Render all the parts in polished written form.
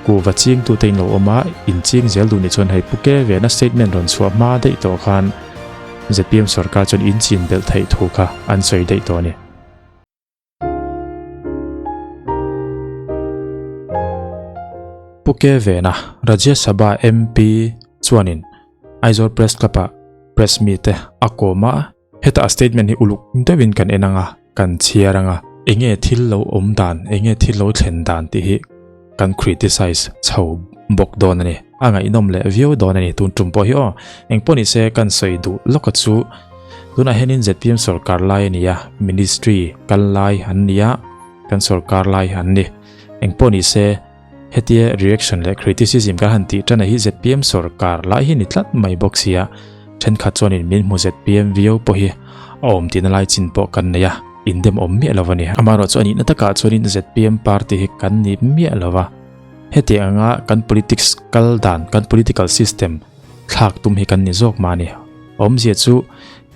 Kuhva chingtute in lo awm a, in ching zel duh nih chuan hei Pu Ke Vena statement rawn chhuah hma daih tawh khan zpm sorkar chuan in chin belh theih thu kha an sawi daih tawh a ni. Pu Ke Vena, Rajya Sabha MP chuanin Aizawl Press Club-ah press mite a kawm a, Heta a statement hi uluk deuhin kan en anga, kan chhiar anga, enge thil lo awm dan, enge thil lo thlen dan tih hi kan criticize chho bawk dawn a ni. A ngaihnawm leh viau dawn a ni tun tum pawh hi aw. Engpawh ni se kan sawi duh lawk a chu tunah hianin zpm sorkar lai a ni a, ministry kal lai an ni a, kan sorkar lai an ni. Engpawh ni se hetia reaction leh criticism kan han tih tan a hi zpm sorkar lai hi ni tlat mai bawk sia thenkhat chuanin min hmu zpm viau pawh hi a awm tihna lai chin pawh kan nei a indem awm miah lo a ni amaherawh chu a nihna takah chuanin zpm party hi kan ni miah lo va hetiang anga kan politics kal dan kan political system thlak tum hi kan ni zawk mah a ni awmzia chu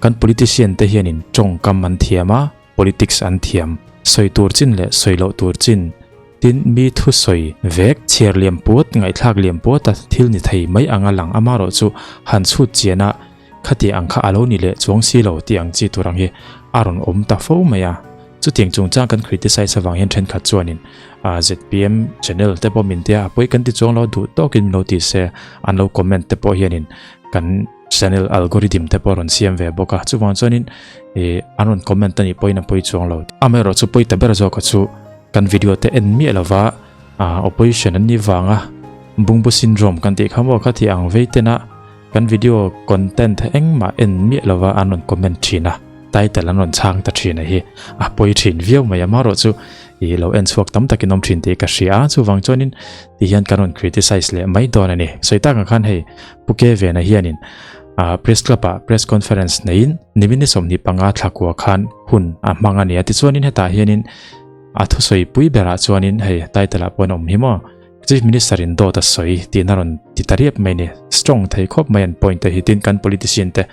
kan politician te hianin tawngkam an thiam a Politics an thiam. Sawi tur chin leh sawi loh tur chin. Tin, mi thu sawi vek, chhiar liam puat, ngaihthlak liam puata thil ni thei mai anga lang amarawh chu han chhut chian a, khati ang kha a lo ni leh chuang si lo tih ang chi tur ang hi a rawn awm ta fo mai a. Chutiang chungchang kan criticize avang hian thenkhat chuanin zpm channel te pawh min tia a pawi kan ti chuang lo duh tawkin min lo ti se an lo comment te pawh hianin kan Channel algorithm te pawh a rawn siam ve bawk a, chuvang chuanin ih an rawn comment a nih pawhin a pawi chuang lo. Amaherawh chu pawi ta ber zawk a chu kan video te en miah lova ah opposition an nih vanga bungbu syndrome kan tih kha maw kha tih ang vei tena kan video content engmah en miah lova an rawn comment thin a, title an rawn chhang ta thin a hi a pawi thin viau mai. Amaherawh chu ih lo en chhuak tam takin awm thin tih ka hria a, chuvang chuanin ti hian kan rawn criticize leh mai dawn a ni. Sawi tak ang khan hei Pu Ke Vena hianin Press Club ah press conference neiin nimin ni 25 thla kua khan hun a hmang a ni a. Tichuanin hetah hianin a thusawi pui berah chuanin hei title ah pawh an awm hi maw Chief Minister in dawt a sawi tihna rawn ti ta riap mai a ni. Strong thei khawp mai an point te hi tin kan politician te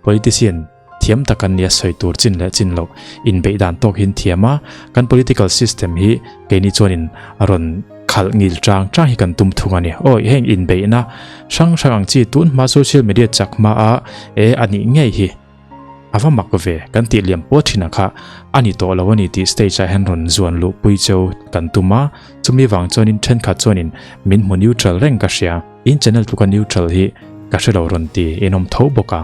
politician thiam tak an nia sawi tur chin leh chin loh inbeih dan tawk hin thiam a, kan political system hi keini chuanin a rawn khalh ngil chang chang hi kan tum thung a ni. Awi heng inbeihna hrang hrang ang chi tun hma social media chak hma a e a nih ngei hi a va mak ve kan tih liam pawh thin a kha a ni tawh lo a ni tih stage ah hian rawn zuan luh pui cheu kan tum a, chumi vang chuanin thenkhat chuanin min hmu neutral reng ka hria, in channel tluka neutral hi ka hre lo rawn ti in awm tho bawk a.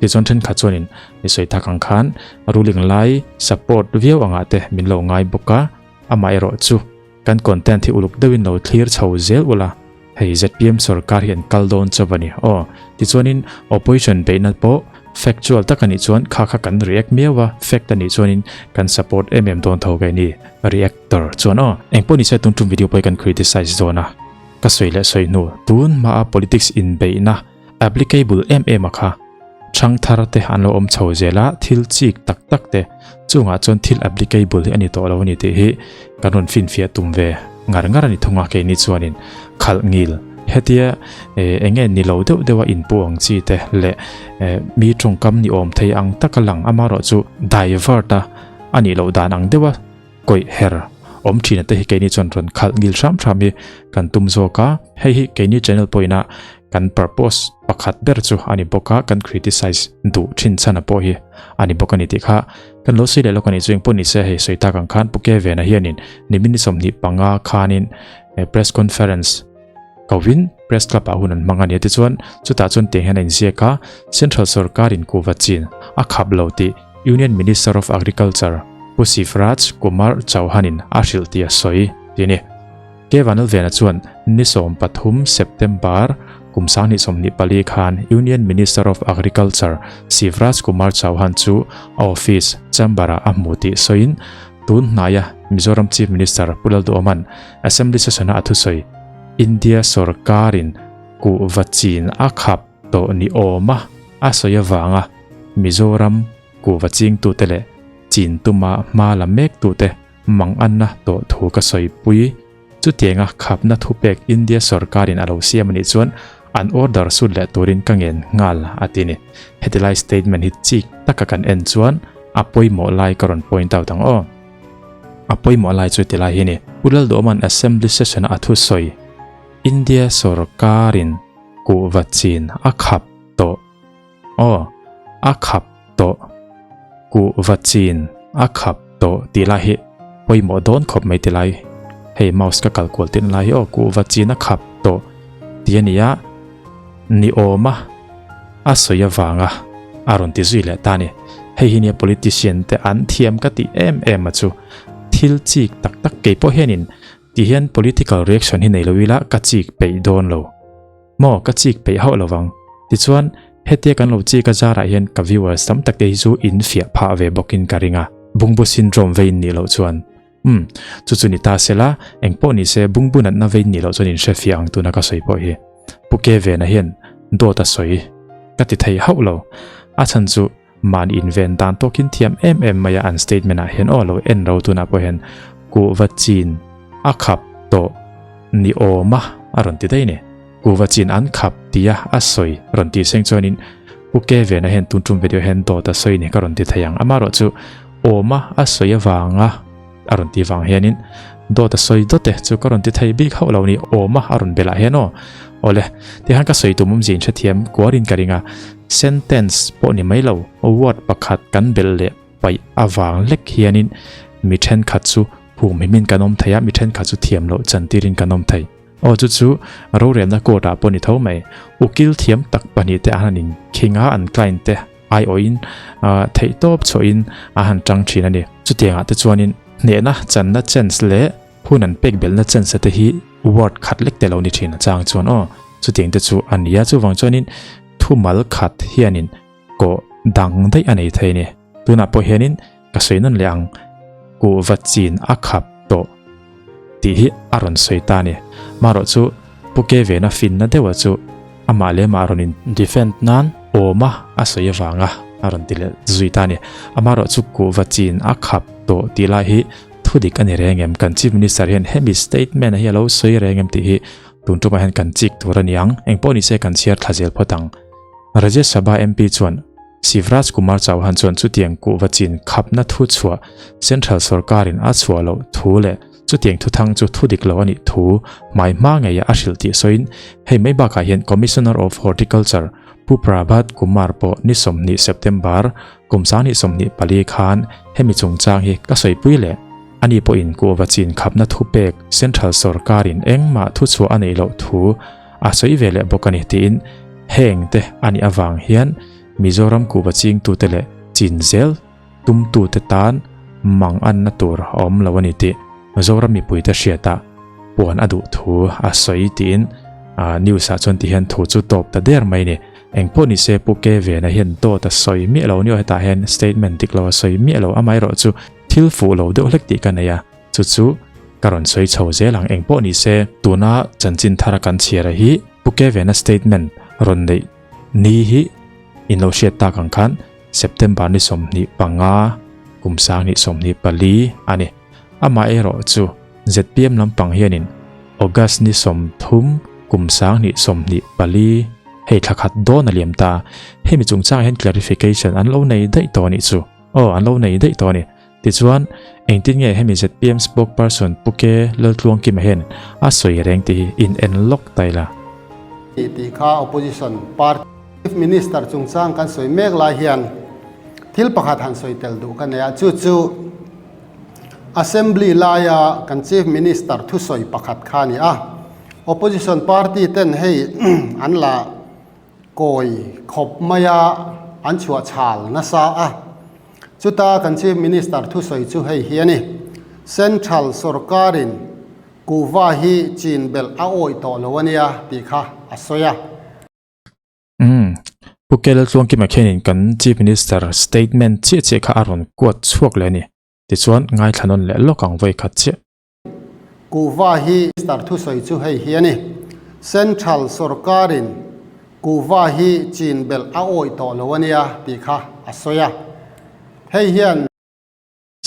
Tichuan thenkhat chuanin i sawi tak ang khan ruling lai support viau angah te min lo ngai bawk a, amah erawh chu kan content hi uluk deuhin lo thlir chho zel ula, hei zpm sorkar hi an kal dawn chauh a ni aw. Tichuanin opposition beihna pawh factual tak a nih chuan kha kha kan react miau a, fact a nih chuanin kan support em em dawn tho ka ni reactor chuan aw. Engpawh nise tun tum video pawh hi kan criticize dawn a, ka sawi leh sawi hnu tun hmaa politics inbeihna Applicable em em a kha. Chhang thar te an lo awm chho zel a, thil chik tak tak te chungah chuan thil applicable hi a ni tawh lo a ni tih hi kan rawn finfiah tum ve ngar ngar a ni thung a keini chuanin khalh ngil hetia eng nge ni lo deuh deuh a inpu ang chi te leh mi tawngkam ni awm thei ang taka lang amaherawh chu divert a a nih loh dan ang deuh a kawih her awm thin te hi keini chuan rawn khalh ngil hram hram hi kan tum zawk a, hei hi keini channel pawhin a Kan purpose pakhat ber chu a ni bawk a, kan criticize duh thin chhan a pawh hi a ni bawk a ni tih kha kan lo sawi leh lawk a nih chu engpawh ni se hei sawi tak ang khan Pu Ke Vena hianin nimin ni 25 khanin press conference kovin press club ah hun an hmang a ni a tichuan chutah chuan tiang hian a inziak a Central sorkarin kuhva chin a khap lo tih Union Minister of Agriculture Pu Shivraj Kumar Chauhan-in a hrilh tih a sawi tih a ni. Ke Vanlalvena chuan ni 13 September kum 2024 khan Union Minister of Agriculture Shivraj Kumar Chauhan chu a office chamber-ah a hmu tih sawiin tun hnaia Mizoram Chief Minister Pu Lalduhawma'n Assembly session-a a thusawi India sorkarin kuhva chin a khap tawh ni awma a sawi avanga Mizoram kuhva chingtute leh chin tuma hma la mektute Mang anna tawh thu ka sawi pui. Chutianga khapna thupek India sorkarin a lo siam a nih chuan an order sut leh turin ka ngen nghal a ti ni. Heti lai statement hi chik taka kan en chuan a pawimawh lai ka rawn point out ang aw. A pawimawh lai chu ti lai hi ni. Pu Lalduhawma'n Assembly session-a a thusawi. India sorkarin kuhva chin a khap tawh. Aw, a khap tawh. Kuhva chin a khap tawh tih lai hi pawimawh dawn khawp mai ti lai. Hei mouse ka kal kual tirh lai hi aw kuhva chin a khap tawh tih a ni a, ni awma a sawi avanga a rawn ti zui leh ta a ni. Hei hi nia politician te an thiam ka tih em em a chu. Thil chik tak tak kei pawh hianin ti hian political reaction hi nei lo ila ka chik peih dawn lo. Maw ka chik peih hauh lo vang. Tichuan hetia kan lo chik a zarah hian ka viewers tam tak te hi chu in fiah phah ve bawkin ka ring a. Bungbu syndrome vei in nih loh chuan. Umm, chu chu ni ta sela, engpawh ni se bungbu natna vei in nih loh chuan in hre fiah ang tuna ka sawi pawh hi. Pu Kevena hian dawt a sawi ka ti thei hauh lo. A chhan chu mahni inven dan tawkin thiam em em mai a an statement ah hian aw lo en ro tunah pawh hian kuhva chin a khap tawh ni awm a a rawn ti daih ni. Kuhva chin an khap tia a sawi rawn tih seng chuanin Pu Kevena hian tun tum video hian dawt a sawi ni ka rawn ti thei ang. Amaherawh chu awm a a sawi avanga a rawn ti vang hianin dawt a sawi dawt e chu ka rawn ti thei bik hauh lo ni awm a a rawn belh ah hian aw awle tihian ka sawi tum awmzia in hrethiam kuarin ka ring a sentence pawh ni mai lo word pakhat kan belh leh paih avang lek hianin mi thenkhat chu humhimin kan awm thei a mi thenkhat chu thiam loh chantirin kan awm thei. Aw chu chu rorelna court ah pawh ni tho mai. Ukil thiam tak pahnihte an han inkhing a, an client te aiawhin theihtawp chhuahin a han tang thin a ni. Chutiangah te chuanin hnehna channa chance leh hun an pek belhna chance te hi word khat lek te lo ni thin a chang chuan aw chutiang te chu a ni a. Chuvang chuanin thumal khat hianin kawh dang daih a nei thei a ni. Tunah pawh hianin Ka sawi nawn leh ang, kuhva chin a khap tawh tih hi a rawn sawi ta a ni. Marawh chu Pu Kevena finna deuha chu amah leh amah rawn in defend nan awm a a sawi avanga a rawn ti leh zui ta a ni. Amarawh chu kuhva chin a khap tawh tih lai hi thu dik a ni reng em? Kan Chief Minister hian hemi statement hi a lo sawi reng em tih hi tun tumah hian kan chik tur a ni ang. Engpawh nise kan chhiar thla zel phawt ang. Rajya Sabha MP chuan Shivraj Kumar Chauhan chuan chutiang kuhva chin khapna thu chhuah Central sorkarin a chhuah loh thu leh chutiang thuthang chu thu dik lo a nih thu hmai hma ngeia a hrilh tih sawiin hei mai bakah hian Commissioner of Horticulture Pu Prabhat Kumar pawh ni 20 September kum 2024 khan hemi chungchang hi ka sawipui leh ani pawhin kuhva chin khapna thupek Central sorkarin engmah thuchhuah a neih loh thu a sawi ve leh bawk a ni tiin heng te a nih avang hian Mizoram kuhva chingtute leh chin zel tumtute tan mang anna tur a awm lo a ni tih Mizoram mipuite hriatah puan a duh thu a sawi tiin news ah chuan ti hian thu chu tawp ta der mai a ni. Engpawh ni se Pu Ke Vena hian dawt a sawi miah lo a ni aw hetah hian statement dik lo a sawi miah lo amaherawh chu thil fuh lo deuh hlek tih ka nei a. Chu chu ka rawn sawi chho zel ang engpawh ni se tuna chanchin thara kan chhiar a hi Pu Kevena statement rawn neih ni hi in lo hriat tak ang khan September ni 25 kum 2024 a ni. Amaherawh chu zpm lampang hianin August ni 30 kum 2024 hei thla khat dawn a liam ta. Hemi chungchangah hian clarification an lo nei daih tawh a nih chu. Aw an lo nei daih tawh a ni. Tichuan, engtin nge hemi zpm spokesperson Pu Ke Laltluangkima hian a sawi reng tih hi in en lawk ta ila. Tih kha Opposition Party Chief Minister chungchang kan sawi mek lai hian thil pakhat han sawi tel duh ka nei a, chu chu Assembly laia kan Chief Minister thusawi pakhat kha a ni a. Opposition Party ten hei an la kawi khawp maia an chhuah chhal nasa a. Chuta kan Chief Minister thusawi chu hei hi a ni, Central sorkarin kuhva hi chin belh a awih tawh lo a nia tih kha a sawi a. Umm, Pu Kel Tluangkima khianin kan Chief Minister statement chiah chiah kha a rawn kuat chhuak leh a ni. Tichuan, ngaithla nawn leh lawk ang vawi khat chiah. Kuhva hi Minister thusawi chu hei hi a ni, Central sorkarin kuhva hi chin belh a awih tawh lo a nia tih kha a sawi a. Hei hian.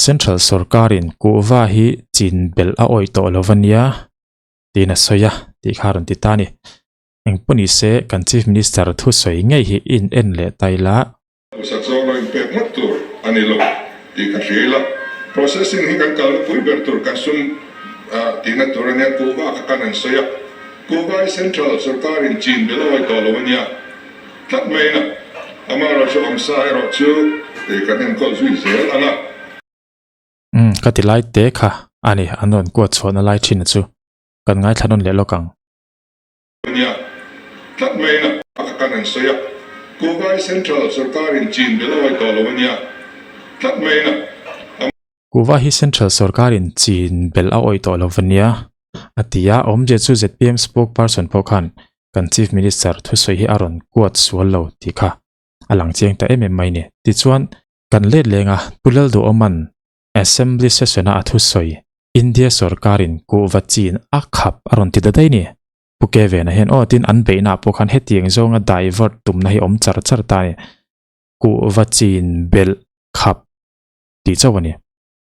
Central sorkarin kuhva hi chin belh a awih tawh lo a nia tiin a sawi a tih kha a rawn ti ta a ni. Engpawhnise kan Chief Minister thusawi ngei hi in en leh ta ila. Hausa zawng lo inpek ngawt tur a ni lo tih ka hria ila, processing hi kan kalna pui ber tur kan sum tihna tur a nia, kuhva kha kan han sawi a. Kuwait Central sorkarin chin belh a awih tawh lo a nia. Tlat maiin a, amaherawhchu awmsa erawh chu kan enkawl zui zel ang a. Umm, ka ti lai te kha a ni, an rawn kuat chhuahna lai thin a chu kan ngaithla nawn leh lawk ang. Nia, tlat maiin a ka kan an sawi a, Kuwait Central sorkarin chin belh a awih tawh lo a nia. Tlat maiin a. Kuva hi Central sorkarin chin belh a awih tawh lo va nia, a ti a, awmzia chu zpm spokesperson pawh khan kan Chief Minister thusawi hi a rawn kuat sual lo tih kha a lang chiang ta em em mai ni. Tichuan, kan let leng a, Pu Lalduhawma'n Assembly session-a a thusawi India sorkarin kuhva chin a khap a rawn ti ta daih ni. Pu Kevena hian aw tin an beihnaah pawh khan hetiang zawnga divert tumna hi awm char char ta a ni. Kuhva chin belh khap tih chauh a ni.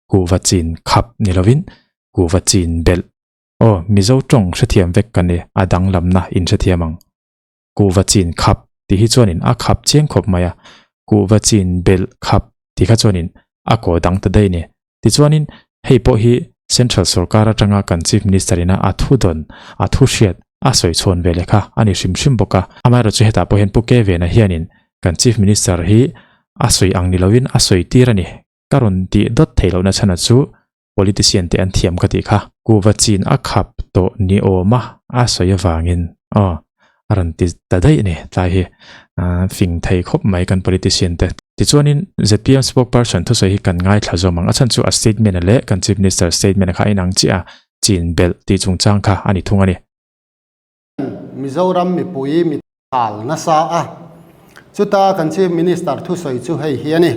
Kuhva chin khap ni lovin kuhva chin belh. Aw, Mizo tawng hrethiam vek ka ni, a danglamna in hrethiam ang. Kuhva chin khap tih hi chuanin a khap chiang khawp mai a, kuhva chin belh khap tih kha chuanin a kaw dang ta daih a ni. Tichuanin hei pawh hi Central sorkar atanga kan Chief Minister ina a thu dawn, a thu hriat, a sawi chhawn ve leh kha a ni hrim hrim bawk a. Amaherawhchu hetah pawh hian Pu Ke Vena hianin Kan Chief Minister hi a sawi ang ni lovin a sawi tir a ni. Ka rawn tih dawt theih lohna chhana chu politician te an thiam ka tih kha. Kuhva chin a khap tawh ni awma a sawi avangin aw a rawn ti ta daih a ni tlai hi. Fing thei khawp mai kan politician te. Tichuanin zpm spokesperson thusawi hi kan ngaithla zawm ang. A chhan chu a statement a leh kan Chief Minister statement a kha a inang chiah a, chin belh tih chungchang kha a ni thung a ni. Mizoram mipui mi Hal nasa a. Chuta kan Chief Minister thusawi chu hei hi a ni.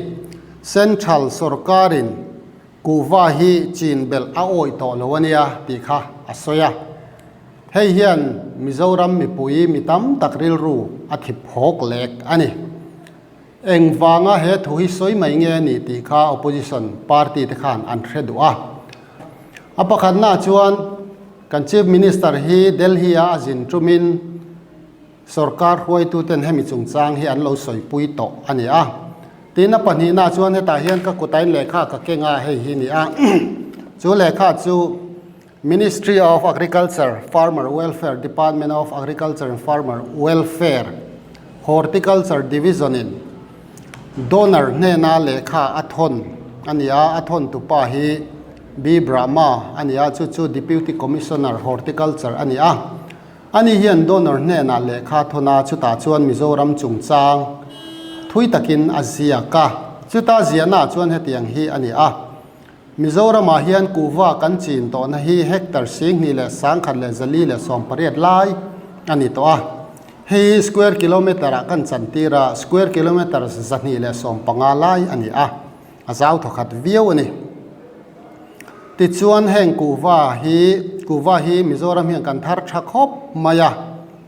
Central sorkarin kuhva hi chin belh a awih tawh lo a nia tih kha a sawi a. Hei hian Mizoram mipui mi tam tak rilru a thip hawk lek a ni. Engvanga he thu hi sawi mai nge a ni tih kha opposition party te khan an hre duh a. A pakhatnaah chuan kan Chief Minister hi Delhi-a a zin tumin Sorkar hruaituten hemi chungchang hi an lo sawipui tawh a ni a. Tin, a pahnihnaah chuan hetah hian ka kutain lehkha ka keng a, hei hi ni a. Chu lehkha chu Ministry of Agriculture, Farmer Welfare, Department of Agriculture and Farmer Welfare, Horticulture Division-in donor hnena lehkha a thawn a ni a. A thawntupa hi B. Brahma a ni a, chu chu Deputy Commissioner, Horticulture a ni a. Ani hian donor hnenah lehkha thawn a, chutah chuan Mizoram chungchang thui takin a ziak a. Chuta ziahnaah chuan hetiang hi a ni a, Mizoramah hian kuhva kan chin tawhna hi hectare 20 leh 10,000 leh 400 leh 18 lai a ni tawh a. Hei hi square kilometre ah kan chantir a, square kilometre 215 lai a ni a, a zau thawkhat viau a ni. Tichuan heng kuhva hi kuhva hi Mizoram hian kan thar tha khawp mai a,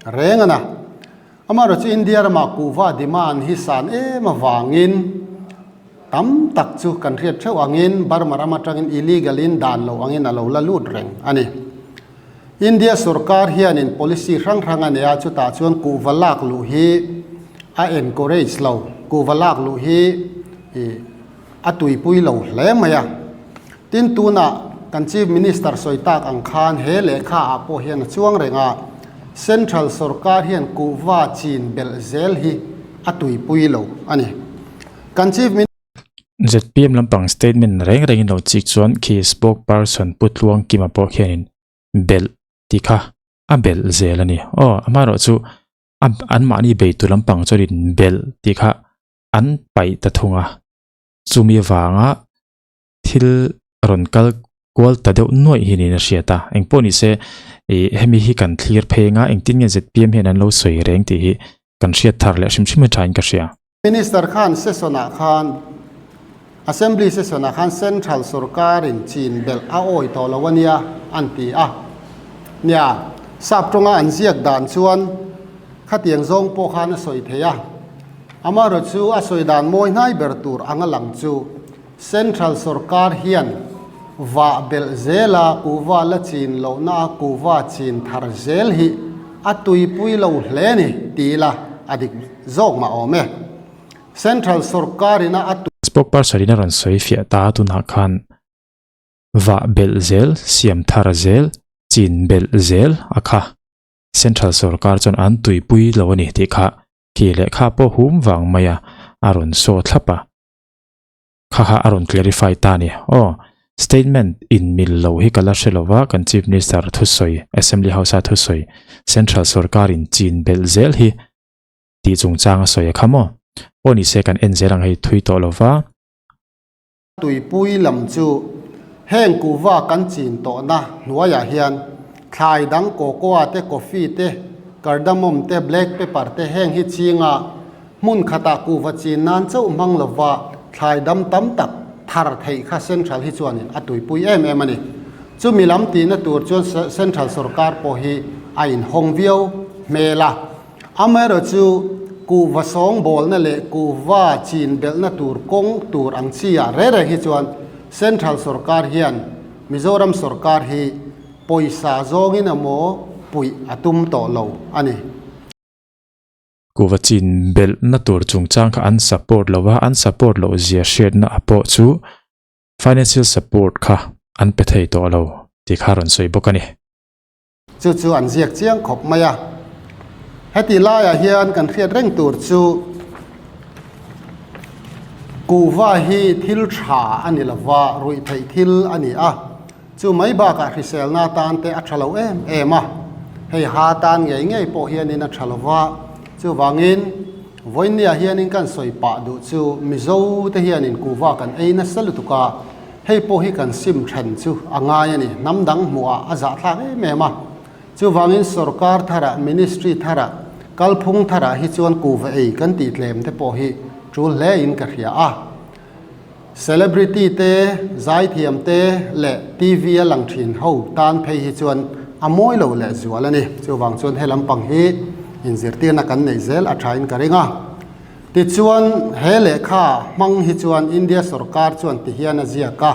reng a na. Amaherawhchu India ramah kuhva demand hi san em avangin tam tak chu kan hriat theuh angin Burma ram atangin illegal in dan lo angin a lo la lut reng a ni. India sorkar hianin policy hrang hrang a nei a, chutah chuan kuhva lak luh hi a encourage lo, kuhva lak luh hi ih A tuipui lo hle mai a. Tin, tunah kan Chief Minister sawi tak ang khan he lehkha ah pawh hian a chuang reng a, Central sorkar hian kuhva chin belh zel hi a tuipui lo a ni. Kan Chief. Zpm lampang statement reng rengin lo chik chuan khi spokesperson Pu Tluangkima pawh khianin belh tih kha a belh zel a ni. Aw, amaherawhchu a anmahni beitu lampang chuanin belh tih kha an paih ta thung a, chumi avanga thil rawn kal kual ta deuh nuaih hi niin a hriat a, engpawh ni se ih hemi hi kan thlir phei anga engtin nge zpm hian an lo sawi reng tih hi kan hriat thar leh hrim hrim a thain ka hria. Minister khan session ah khan Assembly session ah khan Central sorkarin chin belh a awi tawh lo a nia an ti a, nia sap tawnga an ziak dan chuan khatiang zawng pawh khan a sawi thei a. Amaherawh chu a sawi dan mawi hnai ber tur anga lang chu Central sorkar hian vah belh zela kuhva la chin lohna a kuhva chin thar zel hi a tuipui lo hle ni ti ila a dik zawk mah awm e. Central sorkar ina a. Spokesperson in a rawn sawi fiah ta tunah khan vah belh zel, siam thar zel, chin belh zel a kha. Central sorkar chuan an tuipui lo a ni tih kha khi lehkha pawh hum vang mai a, a rawn saw thlap a. Kha kha a rawn clarify ta a ni. Aw, statement inmil lo hi ka la hre lo va, kan Chief Minister thusawi, Assembly House-a thusawi, Central sorkarin chin belh zel hi tih chungchang a sawi a kha maw? Aw ni se kan en zel ang hei thui tawh lo va. Tuipui lam chu heng kuhva kan chin tawhna hnuaiah hian thlai dang cocoa te, coffee te, cardamom te, black pepper te heng hi chinga hmun khatah kuhva chin nan chauh hmang lova thlai dam tam tak thar theih kha Central hi chuanin a tuipui em em a ni. Chumi lam tihna tur chuan Central sorkar pawh hi a inhawng viau hmel a. Amaherawhchu, kuhva sawngbawlna leh kuhva chin belhna tur kawng tur ang chi ah reng reng hi chuan Central sorkar hian Mizoram sorkar hi pawisa zawngin emaw puih a tum tawh lo a ni. Kuhva chin belhna tur chungchang kha an support lo a, an support loh zia hriatna a pawh chu financial support kha an pe thei tawh lo tih kha a rawn sawi bawk a ni. Chu chu an ziak chiang khawp mai a. Heti laiah hian kan hriat reng tur chu kuhva hi thil tha a ni lova, ruih theih thil a ni a. Chu mai bakah hriselna atan te a tha lo em em a. Hei ha tan ngei ngei pawh hianin a tha lova. Chuvangin vawinia hianin kan sawi pah duh chu Mizo te hianin kuhva kan ei nasa lutuk a. Hei pawh hi kan sim then chu a ngai a ni. Hnam dang hmuhah a zahthlak em em a. Chuvangin sorkar tharah, ministry tharah, kalphung tharah hi chuan kuhva ei kan tih tlem te pawh hi tul hle in ka hria a. Celebrity te, zaithiam te leh TV a lang thin ho tan phei hi chuan a mawi lo leh zual a ni. Chuvang chuan he lampang hi inzirtirna kan neih zel a thain ka ring a. Tichuan, he lehkha hmang hi chuan India sorkar chuan ti hian a ziak a,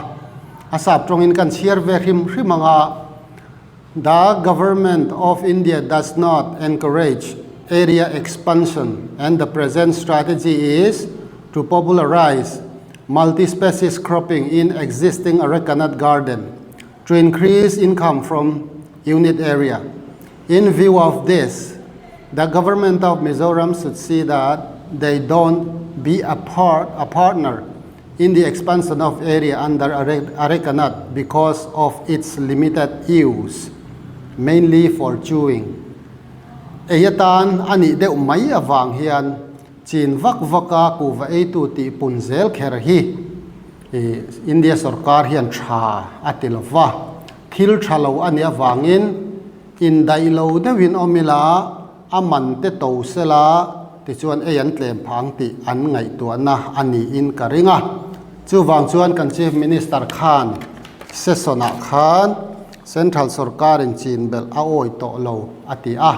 a sap tawngin kan chhiar ve hrim hrim ang a, The government of India does not encourage area expansion and the present strategy is to popularize multi-species cropping in existing arecanut garden to increase income from unit area. In view of this, the government of Mizoram should see that they don't be a part a partner in the expansion of area under areca nut because of its limited use, mainly for chewing. Ei atan a nih deuh mai avang hian chin vak vaka kuhva eitu tih pun zel kher hi India sorkar hian tha a ti lova, thil tha lo a nih avangin Indaih lo deuhin awm ila, a man te to sela tichuan ei an tlem phang tih an ngaihtuahna a niin ka ring a. Chuvang chuan kan Chief Minister khan session-ah khan Central sorkarin chin belh a awi tawh lo a ti a.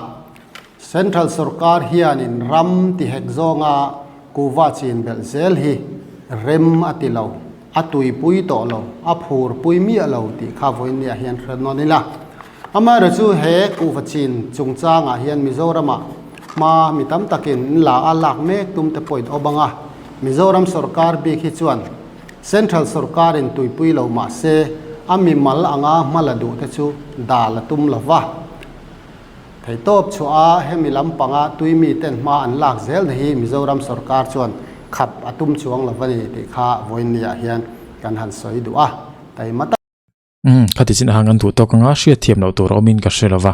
Central sorkar hianin ram tihek zawnga kuhva chin belh zel hi rem a ti lo, a tuipui tawh lo, a phurpui miah lo tih kha vawiinniah hian hre nawn ila. Amaherawhchu chu he kuhva chin chungchangah hian Mizoramah hma mi tam takin an la a lak mek tum te pawhin awm ang a, Mizoram sorkar bik hi chuan Central sorkarin tuipui lo mah se a mimal anga hma la duh te chu dal a tum lo va. Theihtawp chhuah a hemi lampanga tui miten hma an lak zelna hi Mizoram sorkar chuan khap a tum chuang lo a ni tih kha vawiinniah hian kan han sawi duh a, taima tak. Umm, khati chin ahang an duh tawk anga hriat thiam loh tur a awmin ka hre lo va.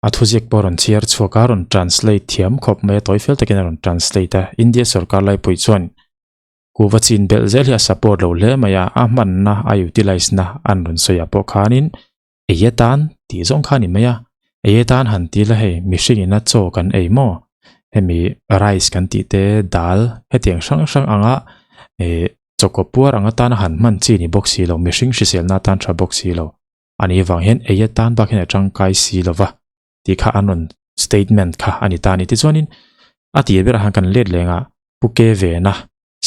A thuziak pawh a rawn chhiar chhuak a, a rawn translate thiam khawp mai a, tawi fel takin a rawn translate a. India sorkar laipui chuan kuhva chin belh zel hi a support lo hle mai a, a hmanna, a utilize na an rawn sawi ah pawh khanin Ei atan tih zawng kha a ni mai a, ei atan han ti la hei mihring ina chaw kan ei maw hemi rice kan tih te dal hetiang hrang hrang anga eh chaw kaw puar ang atana han hman chi ni bawk si lo mihring hriselna atan tha bawk si lo a nih avang hian ei atan bak hian a tangkai si lo va tih kha an rawn statement kha a ni ta a ni tichuanin a tir berah khan kan let leng a pu ke vena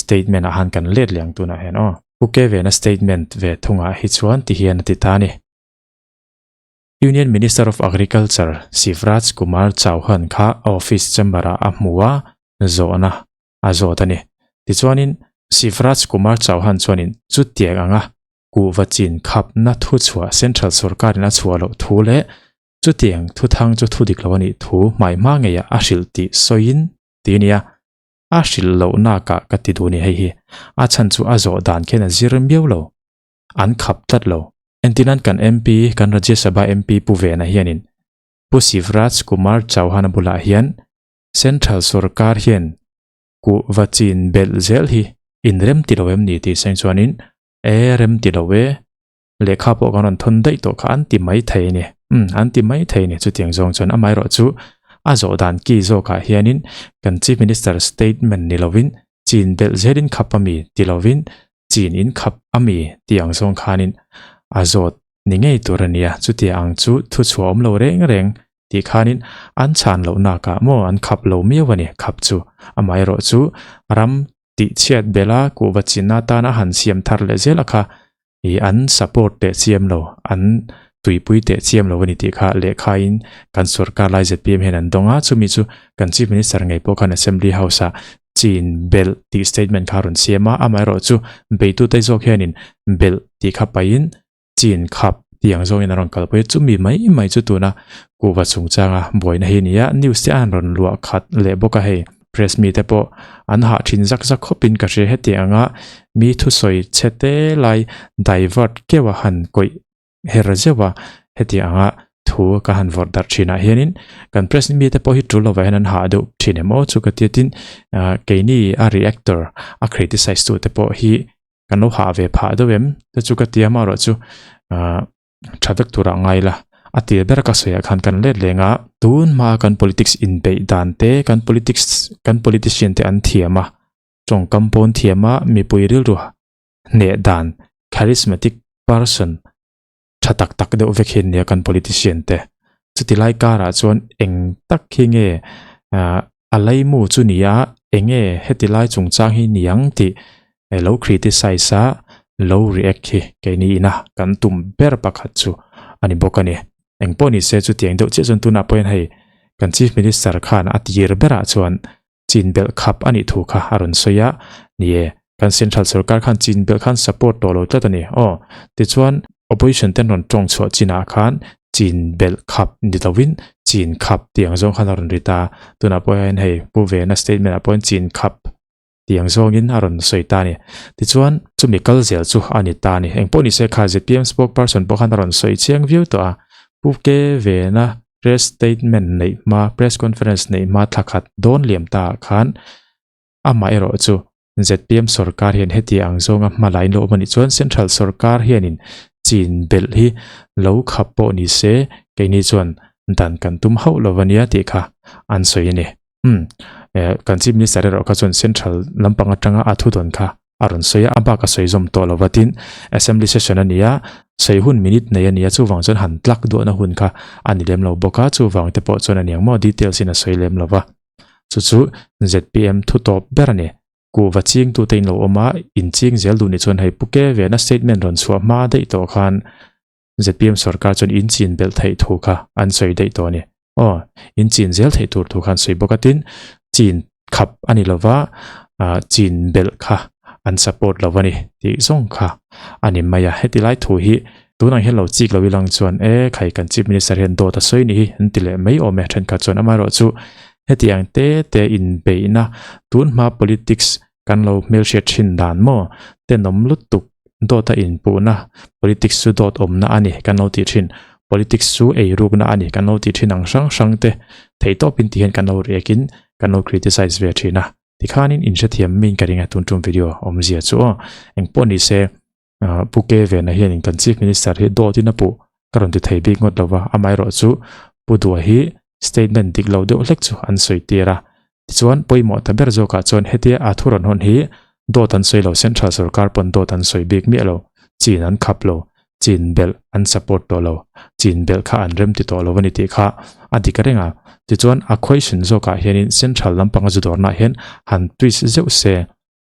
statement ah han kan let leh ang tunah hian aw. Pu Kevena statement ve thungah hi chuan ti hian a ti ta a ni. Union Minister of Agriculture Shivraj Kumar Chauhan kha a office chamber ah a hmu a, zawhna a zawt a ni. Tichuanin Shivraj Kumar Chauhan chuanin chutiang anga kuhva chin khapna thuchhuah central sorkarin a chhuah loh thu leh. Chutiang thuthang chu thu dik lo a nih thu hmai hma ngeiah a hrilh tih sawiin ti a nia. A hrilh loh nakah ka ti duh a ni hei hi. A chhan chu a zawh dan khian a zir miau lo. An khap tlat lo. Entirnan kan MP, kan Rajya Sabha MP Pu Vena hianin Pu Shivraj Kumar Chauhan-a bulah hian Central sorkar hian kuhva chin belh zel hi inrem ti lo em ni tih sain chuanin e rem ti lo e, lehkha pawh kan rawn thawn daih tawh kha an ti mai thei a ni. Umm an ti mai thei a ni chutiang zawng chuan amaherawhchu a zawh dan ki zawkah hianin kan Chief Minister statement ni lovin chin belh zelin khap a mi ti lovin chin in khap a mi tih ang zawng khanin a zawt ni ngei tur a nia. Chutia ang chu thuchhuah awm lo reng reng tih khanin an chhan loh nakah maw an khap lo miau a ni khap chu. Amaherawhchu ram tih chhiat bela kuhva chin atana han siam thar leh zel a kha ih an support teh chiam lo an tuipui teh chiam lo a ni tih kha lehkhain kan sorkar lai zpm hian an dawng a chumi chu kan chief minister ngei pawh khan assembly house ah chin belh tih statement kha a rawn siam a amaherawhchu beitute zawk hianin belh tih kha pahin chin khap tih ang zawngin a rawn kalpui a, chumi mai mai chu tuna kuhva chungchanga buaina hi a ni a, news te a han rawn luah khat leh bawk a hei press mite pawh an hah thin zak zak khawpin ka hria hetiang anga mi thusawi chhe te lai divert keuh a han kawih her zeuh a hetiang anga thu ka han vawrh darh thinah hianin kan press mite pawh hi tul lovah hian an hah deuh thin em aw chu ka tia tin ah keini a reactor a criticize tu te pawh hi Kan lo hah ve phah deuh em? Te chu ka ti a marawh chu ah tha vek turah ngai la. A tir ber ka sawiah khan kan let leng a, tun hmaa kan politics inbeih dan te, kan politics kan politician te an thiam a, tawngkam pawn thiam a, mipui rilru hneh dan charismatic person tha tak tak deuh vek hi nia kan politician te. Chuti lai karah chuan eng tak hi nge ah a laimu chu ni a, eng nge heti lai chungchang hi niang tih lo criticize a lo react hi keini ina kan tum ber pakhat chu a ni bawk a ni. Eng pawh ni se chutiang deuh chiah chuan tunah pawhin hei kan chief minister khan a tir berah chuan chin belh khap a nih thu kha a rawn sawi a, ni e, kan central sorkar khan chin belh khan support tawh lo tlat a ni. Aw, tichuan opposition ten rawn tawng chhuah chinah khan chin belh khap ni lovin chin khap tih ang zawng khan a rawn ri ta. Tunah pawh hian hei Pu Vena statement ah pawhin chin khap tih ang zawngin a rawn sawi ta a ni. Tichuan chumi kal zel chu a ni ta a ni. Engpawh ni se kha zpm spokesperson pawh khan a rawn sawi chiang viau tawh a, Pu K Vena Press statement neih hma, press conference neih hma thla khat dawn liam ta ah khan amah erawh chu zpm sorkar hian heti ang zawnga hma la in lo awm a nih chuan central sorkar hianin chin belh hi lo khap pawh ni se keini chuan dan kan tum hauh lo a nia tih kha an sawi a ni. Umm kan chief minister erawh kha chuan central lampang atanga a thudawn kha a rawn sawi a, a bak a sawi zawm tawh lo va tin assembly session a ni a, sawi hun minute nei a ni a, chuvang chuan han tlak duahna hun kha a ni lem lo bawk a, chuvang te pawh chuan a niang maw details in a sawi lem lo va, chu chu zpm thu tawp ber a ni, kuhva ching tute in lo awm a, in ching zel duh ni chuan hei Pu Ke Vena statement rawn chhuah hma daih tawh khan Zpm sorkar chuan in chin belh theih thu kha an sawi daih tawh a ni. Aw, in chin zel theih tur thu kha an sawi bawk a, tin, chin khap a ni lova, ah chin belh kha an support lo a ni tih zawng kha a ni mai a. Heti lai thu hi tunah hian lo chik lo ilang chuan e khai kan Chief Minister hian dawt a sawi ni hi an ti leh mai awm e thenkhat chuan amaherawhchu heti ang te te inbeihna tunhma politics Kan lo hmelhriat thin dan maw? Tenawm lutuk dawt a inpuhna, politics chu dawt awmna a ni kan lo tih thin, politics chu eirukna a ni kan lo tih thin ang hrang hrang te theihtawpin ti hian kan lo react in kan lo criticize ve thin a. Tikhanin inhrethiam min ka ring a tun tum video awmzia chu aw. Engpawh ni se Pu Ke Vena hianin kan Chief Minister hi dawtin a puh ka rawn ti thei bik ngawt lova, amaherawhchu Pu Dua hi statement dik lo deuh hlek chu an sawi tir a. Tichuan pawimawh ta ber zawkah chuan hetia a thu rawn hawn hi dawt an sawi lo, Central sorkar pawn dawt an sawi bik miah lo, chin an khap lo, chin belh an support tawh lo, chin belh kha an rem ti tawh lo a ni tih kha a dik reng a. Tichuan a question zawkah hianin Central lampanga zu dawrnaah hian han twist zeuh se,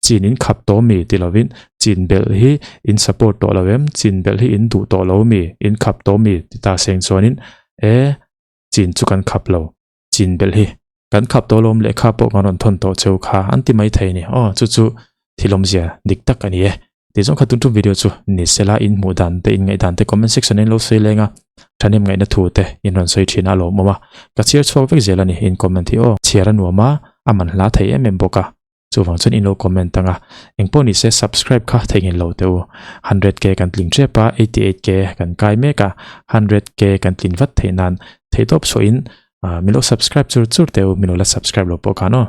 Chin in khap tawh mi ti lovin chin belh hi in support tawh lo em? Chin belh hi in duh tawh lo mi? In khap tawh mi? Ti ta seng chuanin e chin chu kan khap lo, chin belh hi kan khap tawh lo awm lehkha pawh kan rawn thawn tawh cheu kha an ti mai thei a ni. Aw chu chu thil awmzia dik tak a ni e. Tih zawng kha tun tum video chu ni sela in hmuh dan te in ngaih dan te comment section ah in lo sawi leng a. Thahnem ngaihna thu te in rawn sawi thin a lawmawm a, ka chhiar chhuak vek zel a ni in comment hi aw. Chhiar a nuam a, a man hla thei em em bawk a, chuvang chuan in lo comment ang a, engpawh ni se subscribe kha theihnghilh lo teh u. 100k kan tling tep a, 88k kan kai mek a, 100k kan tlin vat theih nan theihtawp chhuahin min lo subscribe chur chur teh u, min lo la subscribe lo pawh khan aw.